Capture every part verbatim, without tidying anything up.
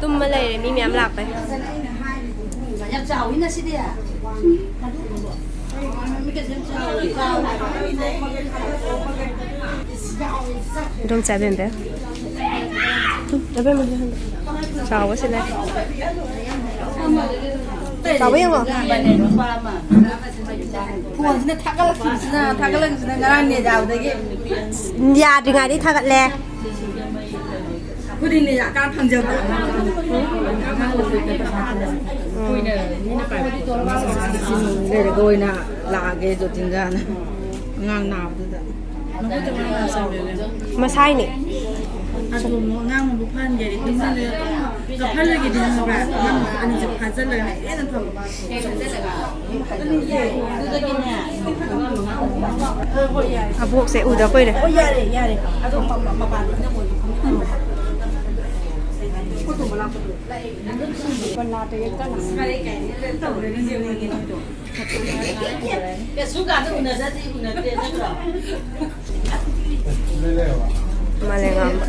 ꯇꯨꯝꯃ ꯂꯩꯔꯦ, ꯃꯤ ꯃꯌꯥꯝ ꯂꯥꯛꯄꯩ꯫ ꯌꯥꯝ ꯆꯥꯎꯋꯤꯅ ꯁꯤꯗꯤ꯫ ꯏꯗꯣꯝꯆꯥ ꯏꯕꯦꯝꯕꯦꯝ꯫ ꯏꯕꯦꯝꯕꯦꯝ꯫ ꯆꯥꯎꯕꯁꯤ ꯂꯩ꯫ ꯆꯥꯎꯕ ꯌꯦꯡꯉꯣ꯫ ꯐꯣꯟꯁꯤꯅ ꯊꯥꯒꯠꯂꯛꯈꯤꯕꯁꯤꯅ, ꯊꯥꯒꯠꯂꯛꯈꯤꯕꯁꯤꯅ ꯉꯔꯥꯡ ꯅꯦꯖꯥꯕꯗꯒꯤ꯫ ꯌꯥꯗ꯭ꯔꯤꯉꯩꯗꯒꯤ ꯊꯥꯒꯠꯂꯦ꯫ ꯑꯩꯈꯣꯏꯗꯤ ꯅꯦꯖꯥ ꯀꯥꯔ ꯐꯪꯖꯕ꯫ ꯂꯩꯔꯒ ꯑꯣꯏꯅ ꯂꯥꯛꯑꯒꯦ ꯖꯣꯇꯤꯟꯒꯅ꯫ ꯑꯉꯥꯡ ꯅꯥꯕꯗꯨꯗ꯫ ꯃꯁꯥꯏꯅꯦ꯫ ꯑꯗꯣ ꯑꯃꯨꯛ ꯑꯉꯥꯡ ꯑꯃꯨꯛ ꯐꯍꯟꯒꯦꯗꯤ ꯇꯨꯝꯍꯜꯂꯦ꯫ ꯀꯞꯍꯜꯂꯒꯦꯗꯤ ꯈꯪꯕ꯭ꯔꯥ? ꯑꯉꯥꯡ ꯑꯅꯤꯁꯦ ꯐꯥꯖꯤꯜꯂꯒ ꯍꯦꯟꯅ ꯐꯕ꯫ ꯑꯕꯣꯛꯁꯦ ꯎꯗ ꯀꯨꯏꯔꯦ꯫ ꯑꯣ, ꯌꯥꯔꯦ, ꯌꯥꯔꯦ꯫ ꯑꯗꯣ ꯃ-, ꯃ-, ꯃꯄꯥꯟꯗ ꯑꯩꯅ ꯃꯣꯏꯗ ꯐꯝꯃꯤꯟꯅꯔꯣ꯫ ꯐꯣꯇꯣ ꯑꯃ ꯂꯥꯛꯄꯗꯣ꯫ ꯀꯅꯥꯗ ꯌꯦꯛꯇꯅ? ꯀꯩꯁꯨ ꯀꯥꯟꯗ ꯎꯅꯗ꯭ꯔꯗꯤ ꯎꯅꯗꯦ ꯅꯠꯇ꯭ꯔꯣ? ꯃꯥꯂꯦꯝꯉꯥꯟꯕ꯫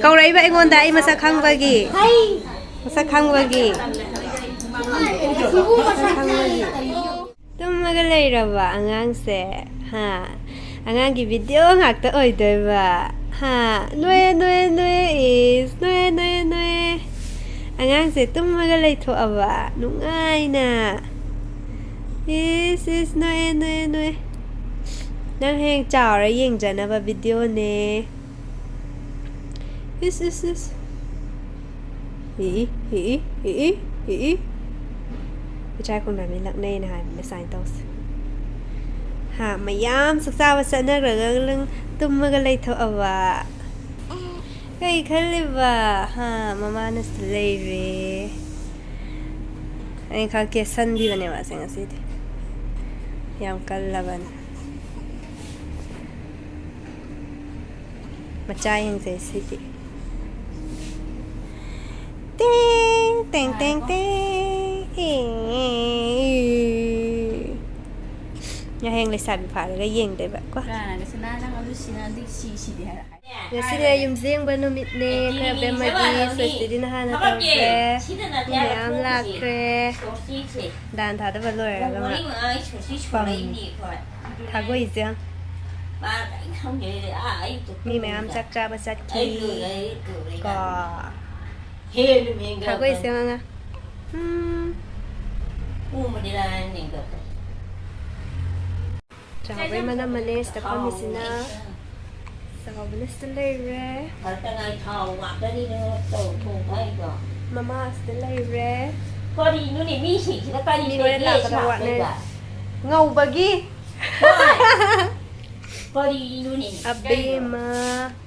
ꯀꯧꯔꯛꯏꯕ ꯑꯩꯉꯣꯟꯗ ꯑꯩ ꯃꯁꯛ ꯈꯪꯕꯒꯤ꯫ ꯃꯁꯛ ꯈꯪꯕꯒꯤ꯫ ꯃꯁꯛ ꯈꯪꯕꯒꯤ꯫ ꯇꯨꯝꯃꯒ ꯂꯩꯔꯕ ꯑꯉꯥꯡꯁꯦ, ꯍꯥ? ꯑꯉꯥꯡꯒꯤ ꯚꯤꯗꯤꯑꯣ ꯉꯥꯛꯇ ꯑꯣꯏꯗꯣꯏꯕ, ꯍꯥ? ꯅꯣꯏ, ꯅꯣꯏ, ꯅꯣꯏ, ꯏꯁ, ꯅꯣꯏ, ꯅꯣꯏ, ꯅꯣꯏ꯫ ꯑꯉꯥꯡꯁꯦ ꯇꯨꯝꯃꯒ ꯂꯩꯊꯣꯛꯑꯕ, ꯅꯨꯡꯉꯥꯏꯅ꯫ ꯏꯁ, ꯏꯁ, ꯅꯣꯏ, ꯅꯣꯏ, ꯅꯣꯏ꯫ ꯅꯪ ꯍꯌꯦꯡ ꯆꯥꯎꯔ ꯌꯦꯡꯖꯅꯕ ꯚꯤꯗꯤꯑꯣꯅꯦ꯫ ꯏꯁ, ꯏꯁ, ꯏꯁ꯫ E, E, E, E, E, E, E. ꯏꯆꯥ ꯈꯣꯡꯅꯥꯡ ꯃꯤ ꯂꯛꯅꯩꯅ ꯍꯥꯏꯕꯅꯦ ꯁꯨꯃꯥꯏꯅ ꯇꯧꯁꯦ꯫ ꯍꯥ, ꯃꯌꯥꯝ ꯆꯥꯛ ꯆꯥꯕ ꯆꯠꯅꯈ꯭ꯔꯒ ꯅꯪ ꯇꯨꯝꯃꯒ ꯂꯩꯊꯣꯛꯑꯕ꯫ ꯀꯩ ꯈꯜꯂꯤꯕ? ꯍꯥ, ꯃꯃꯥꯅ ꯁꯤꯗ ꯂꯩꯔꯦ꯫ ꯑꯩ ꯈꯔ ꯀꯦꯁꯟꯕꯤꯕꯅꯦ ꯃꯥꯁꯦ ꯉꯁꯤꯗꯤ꯫ ꯌꯥꯝ ꯀꯜꯂꯕꯅꯦ꯫ ꯃꯆꯥ ꯌꯦꯡꯖꯩ ꯁꯤꯗꯤ꯫ ꯇꯦꯡ, ꯇꯦꯡ, ꯇꯦꯡ, ꯇꯦꯡ꯫ ꯑꯦ꯫ ꯍꯌꯦꯡ ꯂꯩꯁꯥꯕꯤ ꯐꯥꯔꯒ ꯌꯦꯡꯗꯣꯏꯕ ꯀꯣ꯫ ꯀꯅꯥꯅ ꯁꯅꯥ ꯅꯪ ꯑꯗꯨ ꯁꯤꯅ ꯑꯗꯨ ꯁꯤ ꯁꯤꯗꯤ ꯍꯥꯏꯔ-꯫ ꯉꯁꯤꯅꯦ ꯌꯨꯝꯖꯦꯡꯕ ꯅꯨꯃꯤꯠꯅꯦ꯫ ꯈꯔ ꯕꯦꯝꯃꯒꯤ ꯁꯣꯏꯁꯇꯤꯗꯤ ꯅꯍꯥꯟꯅ ꯇꯧꯈ꯭ꯔꯦ꯫ ꯃꯤ ꯃꯌꯥꯝ ꯂꯥꯛꯈ꯭ꯔꯦ꯫ ꯗꯥꯟ ꯊꯥꯗꯕ ꯂꯣꯏꯔꯒ ꯃꯥ ꯄꯝꯃꯤ꯫ ꯊꯥꯒꯣꯏꯁꯦ ꯌꯦꯡꯉꯨ꯫ ꯃꯤ ꯃꯌꯥꯝ ꯆꯥꯛ ꯆꯥꯕ ꯆꯠꯈꯤ꯫ ꯀꯣ꯫ ꯊꯥꯒꯣꯏꯁꯦ ꯌꯦꯡꯉꯨ꯫ ꯎꯝ꯫ ꯆꯥꯎꯕꯩ ꯃꯅꯝ ꯃꯅꯦ ꯁꯤꯗ ꯐꯝꯃꯤꯁꯤꯅ꯫ ꯆꯥꯎꯕꯅ ꯁꯤꯗ ꯂꯩꯔꯦ꯫ ꯃꯃꯥ ꯁꯤꯗ ꯂꯩꯔꯦ꯫ ꯀꯔꯤꯅꯣꯅꯦ ꯃꯤꯁꯤꯡꯁꯤꯅ ꯀꯔꯤ ꯃꯤ ꯍꯣꯔꯦꯟ ꯂꯩꯒꯦ ꯂꯥꯛꯄꯗ ꯋꯥꯠꯅꯔꯦ꯫ ꯁꯥꯕꯩꯗ? ꯉꯧꯕꯒꯤ꯫ ꯍꯣꯏ꯫ ꯀꯔꯤꯅꯣꯅꯦ? ꯑꯕꯦꯝꯃ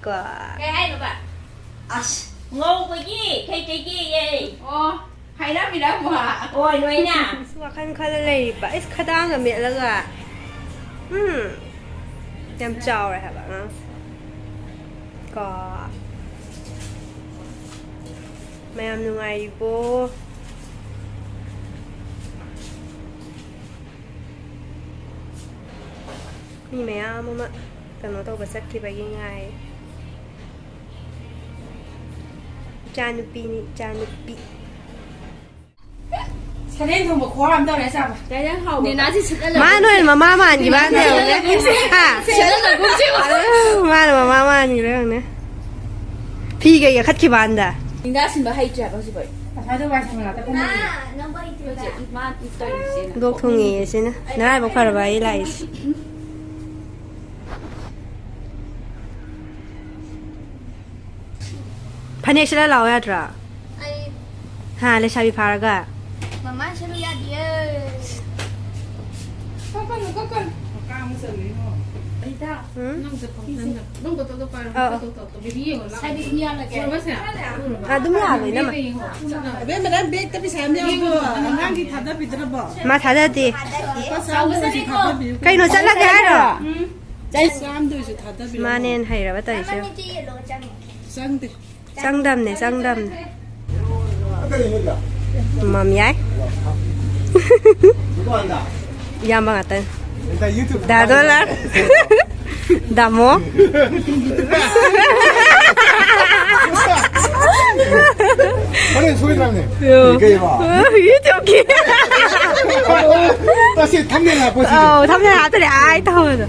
ꯀꯣ꯫ ꯀꯩ ꯍꯥꯏꯅꯣꯕ? ꯑꯁ, ꯉꯧꯕꯒꯤ ꯀꯩꯀꯩꯒꯤ? ꯑꯣ, ꯍꯥꯏꯔꯝꯃꯤꯔ ꯑꯃꯨꯛ? ꯍꯣꯏ, ꯂꯣꯏꯅ꯫ ꯑꯁ, ꯋꯥꯈꯜ ꯈꯜꯂ ꯂꯩꯔꯤꯕ꯫ ꯑꯩꯁ, ꯈꯗꯥꯡꯒ ꯃꯦꯠꯂꯒ꯫ ꯎꯝ꯫ ꯌꯥꯝ ꯆꯥꯎꯔꯦ ꯍꯥꯏꯕ ꯑꯉꯥꯡꯁꯦ꯫ ꯀꯣ꯫ ꯃꯌꯥꯝ ꯅꯨꯡꯉꯥꯏꯔꯤꯕꯣ? ꯃꯤ ꯃꯌꯥꯝ ꯑꯃ ꯀꯩꯅꯣ ꯇꯧꯕ ꯆꯠꯈꯤꯕꯒꯤ ꯉꯥꯏ꯫ ꯏꯆꯥꯅꯨꯄꯤꯅꯤ, ꯏꯆꯥꯅꯨꯄꯤ꯫ ꯁꯔꯦꯡ ꯊꯣꯡꯕ ꯈꯨꯍꯥꯎ ꯑꯃ ꯇꯧꯔꯦ ꯆꯥꯕ꯫ ꯀꯩ ꯏꯟꯖꯥꯡ ꯍꯥꯎꯕ? ꯅꯦꯅꯥꯁꯤ ꯁꯤꯠꯂ ꯂꯩ꯫ ꯃꯥ ꯅꯣꯏ ꯃꯃꯥ ꯃꯥꯟꯈꯤꯕ ꯍꯥꯟꯅ ꯌꯦꯡꯉꯨꯅꯦ꯫ ꯍꯥ? ꯁꯤꯠꯂ ꯂꯩꯒꯨꯝꯁꯦ꯫ ꯑꯗꯨ ꯃꯥꯅ ꯃꯃꯥ ꯃꯥꯟꯈꯤꯕ ꯌꯦꯡꯉꯨꯅꯦ꯫ ꯐꯤꯒ ꯌꯥꯈꯠꯈꯤꯕ ꯍꯥꯟꯗ꯫ ꯅꯤꯡꯗꯥ ꯁꯤꯟꯕ ꯍꯩꯇ꯭ꯔꯦꯕ ꯍꯧꯖꯤꯛꯐꯥꯎ꯫ ꯉꯁꯥꯏꯗꯣ ꯋꯥꯏ ꯁꯪꯕ ꯉꯥꯛꯇ ꯀꯨꯝꯃꯛꯏꯅꯦ꯫ ꯍꯧꯖꯤꯛ ꯏꯃꯥ ꯇꯧꯔꯤꯁꯦꯅ꯫ ꯂꯣꯛ ꯊꯨꯡꯉꯤꯌꯦ ꯁꯤꯅ꯫ ꯅꯔꯥꯏꯕꯛ ꯐꯔꯕ ꯑꯩ ꯂꯥꯛꯏꯁꯦ꯫ ꯐꯅꯦꯛ ꯁꯦꯠꯂ ꯂꯥꯛꯑꯣ ꯌꯥꯗ꯭ꯔꯥ? ꯑꯩ ꯍꯥ, ꯂꯩꯁꯥꯕꯤ ꯐꯥꯔꯒ? ꯃꯃꯥ ꯁꯦꯠꯂꯨ ꯌꯥꯗꯤꯌꯦ꯫ ꯀꯛꯀꯅꯨ, ꯀꯛꯀꯅꯨ꯫ ꯀꯥꯡ ꯑꯃ ꯆꯠꯂꯨꯏꯉꯣ꯫ ꯑꯩꯗ꯫ ꯎꯝ? ꯅꯪ ꯆꯠꯐꯝ ꯅꯪꯅ꯫ ꯅꯪ ꯐꯣꯇꯣꯗꯣ ꯄꯥꯏꯔꯣ, ꯑꯧ, ꯑꯧ꯫ ꯐꯣꯇꯣ ꯇꯧ꯫ ꯕꯦꯕꯤ ꯌꯦꯡꯉꯣ, ꯂꯥꯛꯑꯣ꯫ ꯁꯥꯏꯗꯤ ꯃꯤ ꯌꯥꯜꯂꯒꯦ꯫ ꯎꯔꯕꯁꯦ? ꯎꯔꯕ? ꯑꯗꯨꯝ ꯌꯥꯜꯂꯣ, ꯏꯅꯝꯃ꯫ ꯕꯦꯕꯤ ꯌꯦꯡꯉꯣ꯫ ꯑꯕꯦꯝꯃ, ꯅꯪ ꯕꯦꯛꯇ ꯄꯩꯁꯥ ꯌꯥꯝ ꯌꯥꯎꯕ꯭ꯔꯣ? ꯑꯉꯥꯡꯒꯤ ꯊꯥꯗꯕꯤꯗ꯭ꯔꯕꯣ? ꯃꯥ ꯊꯥꯗꯗꯦ꯫ ꯂꯨꯄꯥ ꯆꯥꯝꯗ ꯑꯣꯏꯁꯨ ꯊꯥꯗꯕꯤꯌꯨ꯫ ꯀꯩꯅꯣ, ꯆꯠꯂꯒꯦ ꯍꯥꯏꯔꯣ? ꯎꯝ꯫ ꯆꯥꯝꯗ ꯑꯣꯏꯁꯨ ꯊꯥꯗꯕꯤꯌꯨ꯫ ꯃꯥꯅꯦ ꯍꯦꯟꯅ ꯍꯩꯔꯕ ꯇꯧꯔꯤꯁꯦ꯫ ꯆꯪꯗꯦ꯫ ꯆꯪꯗꯝꯅꯦ, ꯆꯪꯗꯝꯅꯦ꯫ ꯃꯝ ꯌꯥꯏ꯫ ꯏꯌꯥꯝꯕ ꯉꯥꯛꯇꯅꯤ꯫ ꯗꯥ ꯗꯣꯂꯔ꯫ ꯗꯥꯃꯣ꯫ ꯍꯣꯔꯦꯟ ꯁꯣꯏꯗ꯭ꯔꯕꯅꯦ꯫ ꯀꯩꯕ? YouTubeꯀꯤ꯫ ꯇꯁꯦ ꯊꯝꯅꯦ ꯂꯥꯛꯄꯁꯤꯗꯤ꯫ ꯑꯧ, ꯊꯝꯅꯦ ꯍꯥꯞꯇ꯭ꯔꯦ꯫ ꯑꯥꯏ ꯇꯧꯕꯗꯣ꯫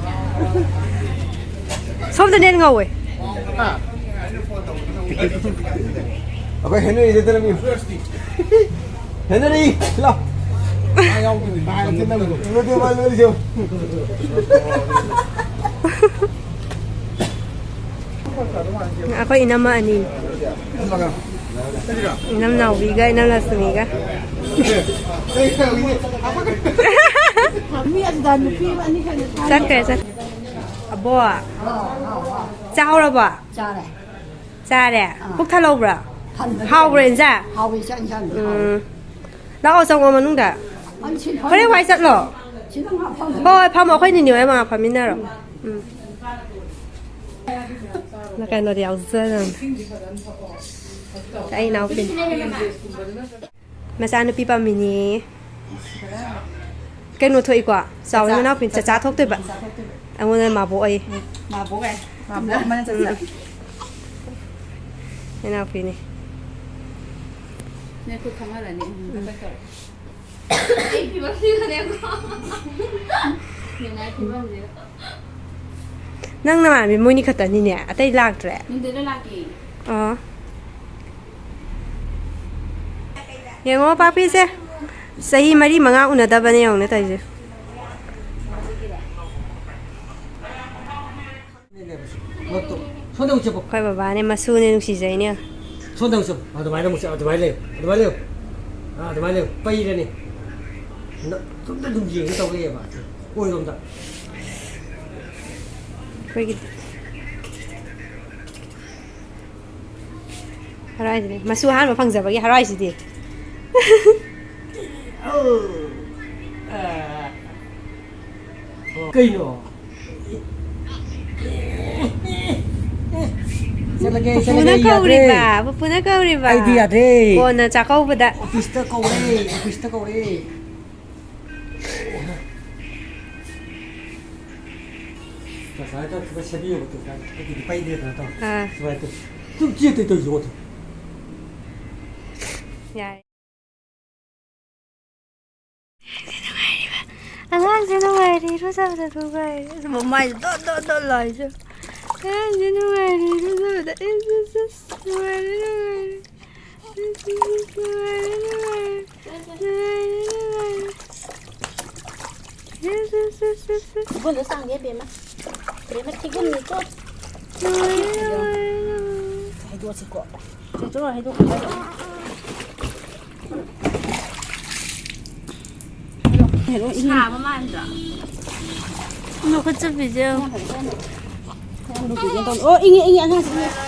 ꯁꯣꯝꯗ ꯅꯦꯟ ꯉꯧꯋꯦ꯫ ꯑꯩꯈꯣꯏ ꯍꯦꯅꯔꯤꯁꯦ ꯇꯔꯝꯃꯤ꯫ ꯍꯦꯅꯔꯤ, ꯂꯥꯎ꯫ ꯃꯥ ꯌꯥꯎꯗ꯭ꯔꯗꯤ ꯃꯥ ꯍꯦꯛꯇ ꯅꯪꯗꯣ꯫ ꯂꯣꯏꯗꯦ, ꯃꯥ ꯂꯣꯏꯗꯦ꯫ ꯑꯩꯈꯣꯏ ꯏꯅꯝꯃ ꯑꯅꯤ꯫ ꯏꯅꯝ ꯅꯥꯎꯕꯤꯒ ꯏꯅꯝ ꯂꯛꯁꯃꯤꯒ꯫ ꯃꯤ ꯑꯗꯨꯗ ꯅꯨꯄꯤ ꯑꯅꯤ ꯈꯛ ꯆꯠꯈ꯭ꯔꯦ, ꯆꯠꯈ꯭ꯔꯦ꯫ ꯑꯕꯣ, ꯆꯥꯍꯧꯔꯕꯣ? ꯆꯥꯔꯦ꯫ ꯆꯥꯔꯦ? ꯑꯥ꯫ ꯄꯨꯛ ꯊꯜꯍꯧꯕ꯭ꯔꯥ? ꯊꯟꯕꯗꯤ ꯍꯥꯎꯕ꯭ꯔꯥ ꯊꯟꯕ꯫ ꯏꯟꯖꯥꯡ? ꯍꯥꯎꯋꯦ, ꯏꯆꯥ ꯏꯟꯖꯥꯡꯗꯤ ꯍꯥꯎꯋꯦ꯫ ꯎꯝ꯫ ꯂꯥꯛꯑꯣ, ꯆꯪꯉꯣ ꯃꯅꯨꯡꯗ꯫ ꯑꯩ ꯁꯤ ꯐꯝ-, ꯍꯣꯔꯦꯟ ꯋꯥꯏ ꯆꯠꯂꯣ꯫ ꯁꯤꯗ ꯉꯥꯏꯍꯥꯛ ꯐꯝꯒꯦ꯫ ꯍꯣꯏ, ꯍꯣꯏ, ꯐꯝꯃꯣ꯫ ꯑꯩꯈꯣꯏ ꯅꯤꯅꯦ ꯍꯣꯏ ꯃꯉꯥ ꯐꯝꯃꯤꯟꯅꯔꯣ꯫ ꯎꯝ꯫ ꯅ ꯀꯩꯅꯣꯗꯤ ꯌꯥꯎꯖꯔꯝꯅꯦ꯫ ꯑꯩ ꯏꯅꯥꯎꯄꯤꯅꯤ꯫ ꯃꯆꯥꯅꯨꯄꯤ ꯄꯥꯝꯃꯤꯅꯦ꯫ ꯀꯩꯅꯣ ꯊꯣꯛꯏꯀꯣ? ꯆꯥꯎꯕꯤ ꯆꯥꯆꯥ꯫ ꯃꯅꯥꯎꯄꯤ ꯆꯥꯆꯥ ꯆꯥꯆꯥ꯫ ꯊꯣꯛꯇꯣꯏꯕ꯫ ꯆꯥꯆꯥ ꯊꯣꯛꯇꯣꯏꯕ꯫ ꯑꯩꯉꯣꯟꯗ ꯃꯥꯕꯣꯛ ꯑꯩ꯫ ꯎꯝ, ꯃꯥꯕꯣꯛ ꯑꯩ꯫ ꯃꯥꯕꯣꯛ ꯑꯃꯅ ꯆꯥꯆꯥ꯫ ꯎꯝ꯫ ꯏꯅꯥꯎꯄꯤꯅꯤ꯫ ꯅꯣꯏ ꯈꯨꯠ ꯈꯪꯍꯜꯂꯅꯤ꯫ ꯎꯝ, ꯎꯝ꯫ ꯀꯩ ꯇꯧꯔꯦ? ꯑꯩ ꯐꯤꯕꯝꯁꯤꯒꯅꯦꯀꯣ꯫ ꯅꯨꯡꯉꯥꯏ ꯐꯤꯕꯝꯁꯤꯒ꯫ ꯅꯪ ꯅꯃꯥꯟꯅꯕꯤ ꯃꯣꯏꯅꯤ ꯈꯛꯇꯅꯤꯅꯦ, ꯑꯇꯩ ꯂꯥꯛꯇ꯭ꯔꯦ? ꯅꯨꯡꯊꯤꯜꯗ ꯂꯥꯛꯀꯦ꯫ ꯑꯣ꯫ ꯌꯦꯡꯉꯣ ꯄꯥꯛꯄꯤꯁꯦ, ꯆꯍꯤ ꯃꯔꯤ ꯃꯉꯥ ꯎꯅꯗꯕꯅꯦ ꯌꯦꯡꯉꯨꯅꯦ ꯇꯧꯔꯤꯁꯦ꯫ ꯁꯣꯝꯗ ꯑꯃꯨꯛ ꯆꯠꯄꯣ꯫ ꯑꯩꯈꯣꯏ ꯕꯕꯥꯅꯦ ꯃꯁꯨꯅꯦ ꯅꯨꯡꯁꯤꯖꯩꯅꯦ꯫ ꯁꯣꯝꯗ ꯑꯃꯨꯛ ꯆꯠꯄꯣ꯫ ꯑꯗꯨꯃꯥꯏꯅ ꯑꯃꯨꯛ ꯆꯠ-, ꯑꯗꯨꯃꯥꯏꯅ ꯂꯩꯌꯨ꯫ ꯑꯗꯨꯃꯥꯏꯅ ꯂꯩꯌꯨ꯫ ꯑꯥ, ꯑꯗꯨꯃꯥꯏꯅ ꯂꯩꯌꯨ꯫ ꯄꯩꯔꯅꯤ꯫ ꯅ-, ꯁꯣꯝꯗ ꯑꯗꯨꯝ ꯌꯦꯡꯉ ꯇꯧ ꯂꯩꯌꯦꯕ꯫ ꯑꯣꯏꯔꯣꯝꯗ꯫ ꯑꯩꯈꯣꯏꯒꯤ ꯍꯔꯥꯏꯁꯤꯅꯦ꯫ ꯃꯁꯨ ꯑꯍꯥꯟꯕ ꯐꯪꯖꯕꯒꯤ ꯍꯔꯥꯏꯁꯤꯗꯤ꯫ ꯀꯩꯅꯣ? ꯆꯠꯂꯒꯦ, ꯄꯨꯄꯨꯅ ꯆꯠꯂꯒꯦ, ꯌꯥꯗ꯭ꯔꯦ꯫ ꯀꯧꯔꯤꯕ, ꯄꯨꯄꯨꯅ ꯀꯧꯔꯤꯕ꯫ ꯑꯩꯗꯤ ꯌꯥꯗ꯭ꯔꯦ꯫ ꯀꯣꯟꯅ ꯆꯥꯛꯀꯧꯕꯗ꯫ ꯑꯣꯐꯤꯁꯇ ꯀꯧꯔꯦ, ꯑꯣꯐꯤꯁꯇ ꯀꯧꯔꯦ꯫ ꯉꯁꯥꯏꯗ ꯈꯔ ꯁꯦꯝꯕꯤꯌꯣꯕ, ꯇꯨ, ꯑꯗꯨꯗꯤ ꯄꯩꯗꯦꯗꯅ ꯇꯧ꯫ ꯑꯥ꯫ ꯁꯨꯃꯥꯏꯅ ꯇꯧ꯫ ꯁꯨꯝ ꯆꯦꯠꯇꯣꯏ ꯇꯧꯔꯤꯁꯤ ꯌꯦꯡꯉꯣ ꯇꯨ꯫ ꯌꯥꯔꯦ꯫ ꯑꯉꯥꯡꯁꯦ ꯅꯨꯡꯉꯥꯏꯔꯦ, ꯏꯔꯨꯖꯕꯗ ꯅꯨꯡꯉꯥꯏꯔꯦ꯫ ꯑꯁ, ꯃꯃꯥꯏꯗ ꯗꯣꯠ ꯗꯣꯠ ꯗꯣꯠ ꯂꯥꯎꯔꯤꯁꯦ꯫ ꯑꯉꯥꯡꯁꯦ ꯅꯨꯡꯉꯥꯏꯔꯦ, ꯏꯔꯨꯖꯕꯗ꯫ ꯏꯁ, ꯏꯁ, ꯏꯁ, ꯅꯨꯡꯉꯥꯏꯔꯦ, ꯅꯨꯡꯉꯥꯏꯔꯦ꯫ ꯏꯕꯣꯟꯗꯣ ꯆꯥꯡꯒꯦ, ꯕꯦꯝꯃ꯫ ꯕꯦꯝꯃ, ꯊꯤꯒꯨꯝꯅꯤꯀꯣ꯫ ꯍꯩꯗꯣꯛꯑꯁꯤꯀꯣ꯫ ꯆꯦꯆꯣ, ꯍꯩꯗꯣꯛꯈ꯭ꯔꯣ꯫ ꯁꯥꯕ ꯃꯥꯟꯗ꯭ꯔꯣ? ꯂꯧꯈꯠꯆꯕꯤꯁꯦ ꯌꯦꯡꯉꯣ꯫ ꯑꯣ, ꯏꯪꯉꯦ, ꯏꯪꯉꯦ, ꯑꯉꯥꯡꯁꯦ ꯏꯪꯉꯦ꯫